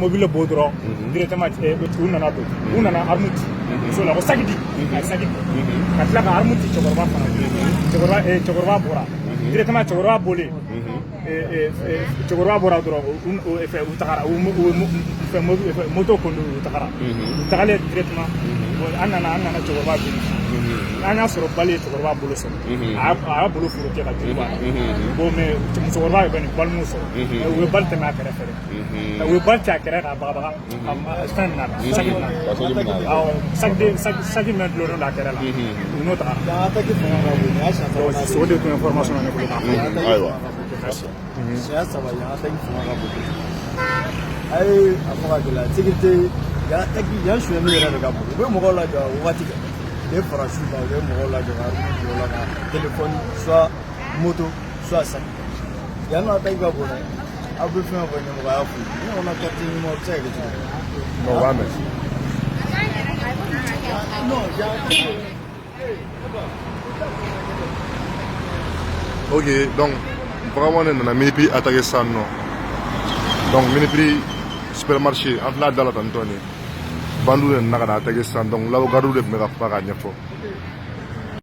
mobili bɔ dɔrɔn, directement u nana don, u nana arme ci muso la ko saki di. A ye saki di ka tila ka arme ci cɛkɔrɔba fana. Cɛkɔrɔba bɔra directement. Cɛkɔrɔba bɔlen, cɛkɔrɔba bɔra dɔrɔn, fɛ u tagara, u fɛ moto conduit, u tagara. U tagalen directement, an nana cɛkɔrɔba vérifier, an y'a sɔrɔ balle ye cɛkɔrɔba bolo sɔrɔ, a y'a bolo foroki ka joli b'a la. Bon, mais musokɔrɔba ye nin balle m'u sɔrɔ, u ye balle tɛmɛ a kɛrɛfɛ dɛ, u ye balle ci a kɛrɛ k'a bagabaga ka fɛn minɛ a la, saki minɛ a la. Awɔ, saki min dulonnen don a kɛrɛ la, u n'o tagara. O de tun ye information ye ne bolo k'a fɔ. Ayiwa. Siɲɛ saba, yan attaque fanga ka bon. A ye a fɔ ka gɛlɛya, sécurité yan, attaque yan, sonyɛli yɛrɛ de ka bon. U bɛ mɔgɔw lajɔ a wagati kɛ, tile fara su kan, u bɛ mɔgɔw lajɔ ka arme jɔ la, ka téléphone, soit moto, soit sac. Yan nɔ, attaque ka bon dɛ. Aw bɛ fɛn o fɛn ɲɛmɔgɔ y'a f'u ye, ni ɲɔgɔnna quartier ɲuman, o bɛ se ka kɛ cogo di? Non, o b'a mɛn. Non, yan attaque. Ok, donc vagabond de nana Miniprix attaqué sisan nɔ. Donc Miniprix supermarché, an filɛ a da la tantɔ nin, bandiw de nana ka na attaqué sisan. Donc là, gardiw de tun bɛ ka kuma k'a ɲɛfɔ.